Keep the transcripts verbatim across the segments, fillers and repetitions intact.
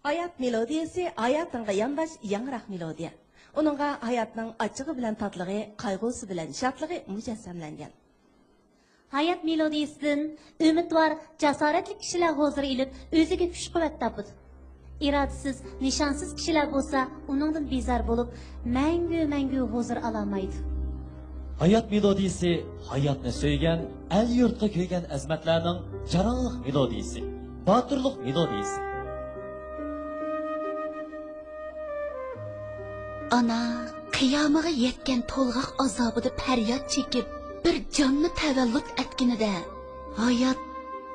ھايات مېلودىيەسى ھاياتىڭغا يانداش ياڭراق مېلودىيە. ئۇنىڭغا ھاياتنىڭ ئاچچىقى بىلەن تاتلىقى، قايغۇسى بىلەن شادلىقى مۇجەسسەملەنگەن. ھايات مېلودىيىسىدىن ئۈمىدۋار، جاسارەتلىك كىشىلەر ھۇزۇر ئېلىپ، ئۆزىگە كۈچ-قۇۋۋەت تاپىدۇ. ئىرادىسىز، نىشانسىز كىشىلەر بولسا ئۇنىڭدىن بىزار بولۇپ، مەڭگۈ، مەڭگۈ ھۇزۇر ئالالمايدۇ. ھايات مېلودىيىسى ھاياتنى سۆيگەن، ئەل-يۇرتقا كۆيگەن ئەزىمەتلەرنىڭ جاراڭلىق مېلودىيىسى، باتۇرلۇق مېلودىيىسى. ئانا قىيامىغا يەتكەن تولغاق ئازابىدا پەرياد چېكىپ، بىر جاننى تەۋەللۇت ئەتكىنىدە، ھايات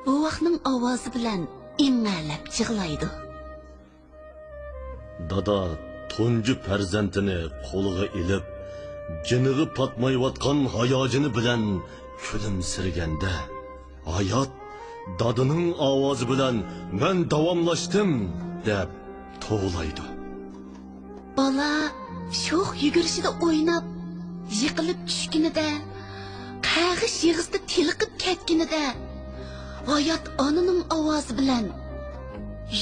بوۋاقنىڭ ئاۋازى بىلەن ئىڭەلەپ يىغلايدۇ. دادا تۇنجى پەرزەنتىنى قولىغا ئېلىپ، جېنىغا پاتمايۋاتقان ھاياجىنى بىلەن كۈلۈمسىرىگەندە، ھايات دادىنىڭ ئاۋازى بىلەن «مەن داۋاملاشتىم» دەپ توۋلايدۇ. بالا شوخ يۈگۈرۈشىدە ئويناپ، يىقىلىپ چۈشكىنىدە، قەغىش يىغىسىدا تېلىقىپ كەتكىنىدە، ھايات ئانىنىڭ ئاۋازى بىلەن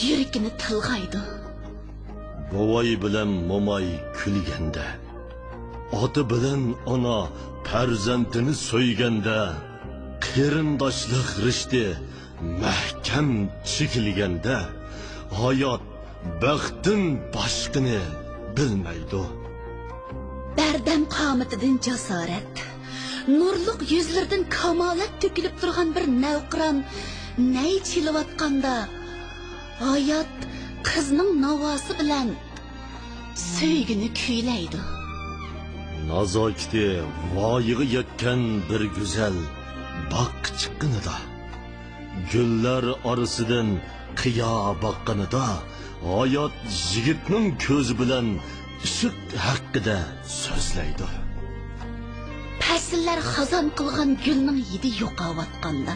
يۈرىكىنى تىلغايدۇ. بوۋاي بىلەن موماي كۈلگەندە، ئاتا بىلەن ئانا پەرزەنتىنى سۆيگەندە، قېرىنداشلىق رىشتە مەھكەم چېكىلگەندە، ھايات بەختتىن باشقىنى بىلمەيدۇ. بەردەم قامىتىدىن جاسارەت، نۇرلۇق يۈزلىرىدىن كامالەت تۆكۈلۈپ تۇرغان بىر نەۋقىران نەي چېلىۋاتقاندا، ھايات قىزنىڭ ناۋاسى بىلەن سۆيگۈنى كۈيلەيدۇ. نازاكىتى ۋايىغا يەتكەن بىر گۈزەل باغقا چىققىنىدا، گۈللەر ئارىسىدىن قىيا باققىنىدا، ھايات يىگىتنىڭ كۆزى بىلەن ئىشق ھەققىدە سۆزلەيدۇ. پەسىللەر خازان قىلغان گۈلنىڭ ھىدى يوقاۋاتقاندا،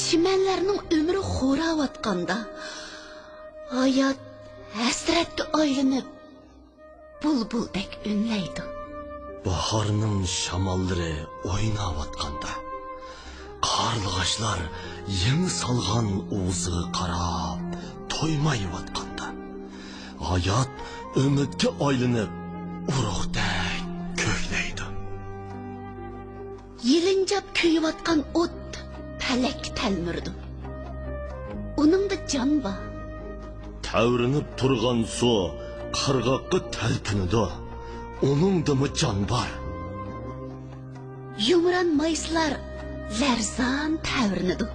چىمەنلەرنىڭ ئۆمرى خوراۋاتقاندا، ھايات ھەسرەتكە ئايلىنىپ، بۇلبۇلدەك ئۈنلەيدۇ. باھارنىڭ شاماللىرى ئويناۋاتقاندا، قارلىغاچلار يېڭى سالغان ئۇۋىسىغا قاراپ تويمايۋاتقاندا، ھايات ئۈمىدكە ئايلىنىپ، ئۇرۇقتەك كۆكلەيدۇ. يېلىنجاپ كۆيۈۋاتقان ئوت پەلەككە تەلمۈرىدۇ. ئۇنىڭدا جان بار. تەۋرىنىپ تۇرغان سۇ قىرغاققا تەلپۈنىدۇ. ئۇنىڭدىمۇ جان بار. يۇمران مايسىلار لەرزان تەۋرىنىدۇ.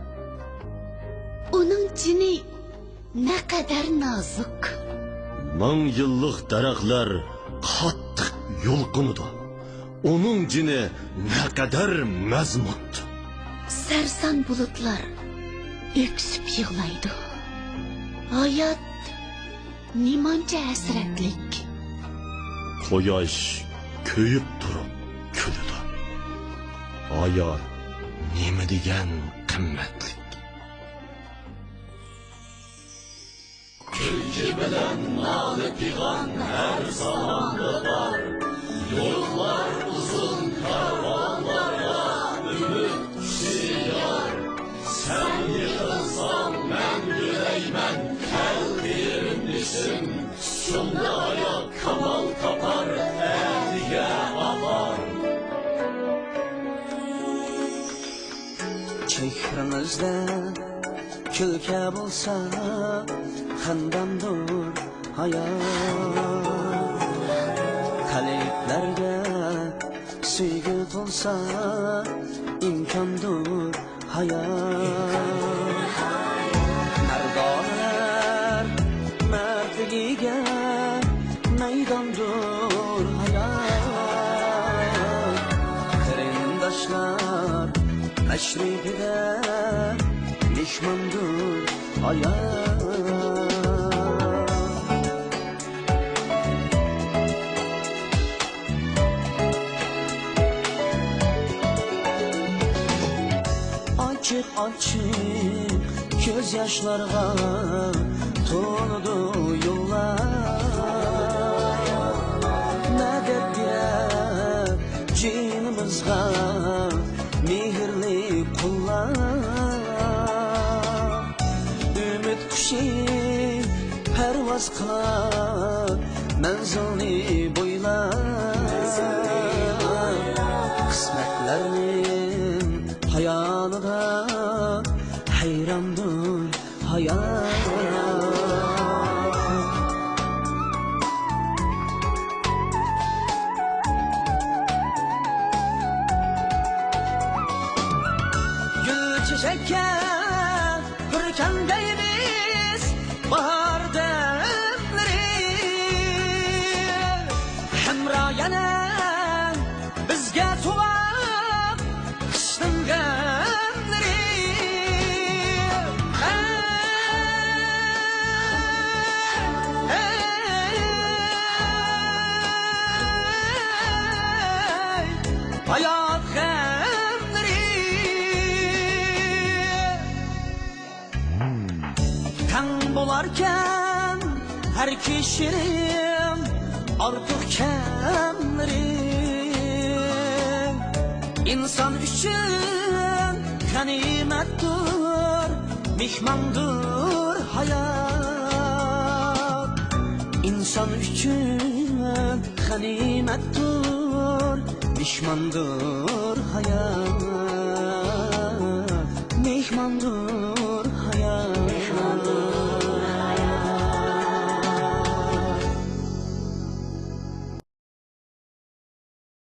ئۇنىڭ جېنى نەقەدەر نازۇك. مىڭ يىللىق دەرەخلەر قاتتىق يۇلقۇنىدۇ. ئۇنىڭ جېنى نەقەدەر مەزمۇت. سەرسان بۇلۇتلار ئۆكسۈپ يىغلايدۇ. ھايات نېمانچە ھەسرەتلىك. قۇياش كۆيۈپ تۇرۇپ كۈلىدۇ. ھايات نېمە دېگەن قىممەتلىك. كۈلكە بىلەن نالە پىغان ھەر زاماندا بار. يوللار ئۇزۇن، كارۋانلارغا ئۈمىد قۇشى يار. سەن يىقىلساڭ، مەن گۈلەيمەن، كەل قېرىندىشىم. شۇنداق ھايات كامال تاپار، ئەتىگە ئاقار. چېھرىڭىزدە كۈلكە بولسا، خەنداندۇر ھايات. قەلبلەرگە سۆيگۈ تولسا، ئىمكاندۇر ھايات. مەردانەلەر مەردلىكىگە مەيداندۇر ھايات. قېرىنداشلار مەشرىپىدە مېھماندۇر ھايات. ئاچچىق-ئاچچىق كۆز ياشلارغا تولىدۇ يوللار. مەدەت بېرەر جېنىمىزغا مېھىرلىك قۇللار. ئۈمىد قۇشى پەرۋاز قىلار مەنزىلنى بويلاپ، قىسمەتلەرنىڭ خىيالىدا ھەيراندۇر ھايات. گۈل چېچەككە بىر كەڭ دەيمىز باھار دەملىرى، ھەمراھ يەنە بىزگە تۇغاق قىشنىڭ غەملىرى. ئەي، ئەي، ئەي، ھايات غەملىرى. تەڭ بولاركەن ھەر كىشىنىڭ ئارتۇق كەملىرى. ئىنسان ئۈچۈن غەنىيمەتتۇر، مېھماندۇر ھايات. ئىنسان ئۈچۈن غەنىيمەتتۇر، مېھماندۇر ھايات، مېھماندۇر ھايات.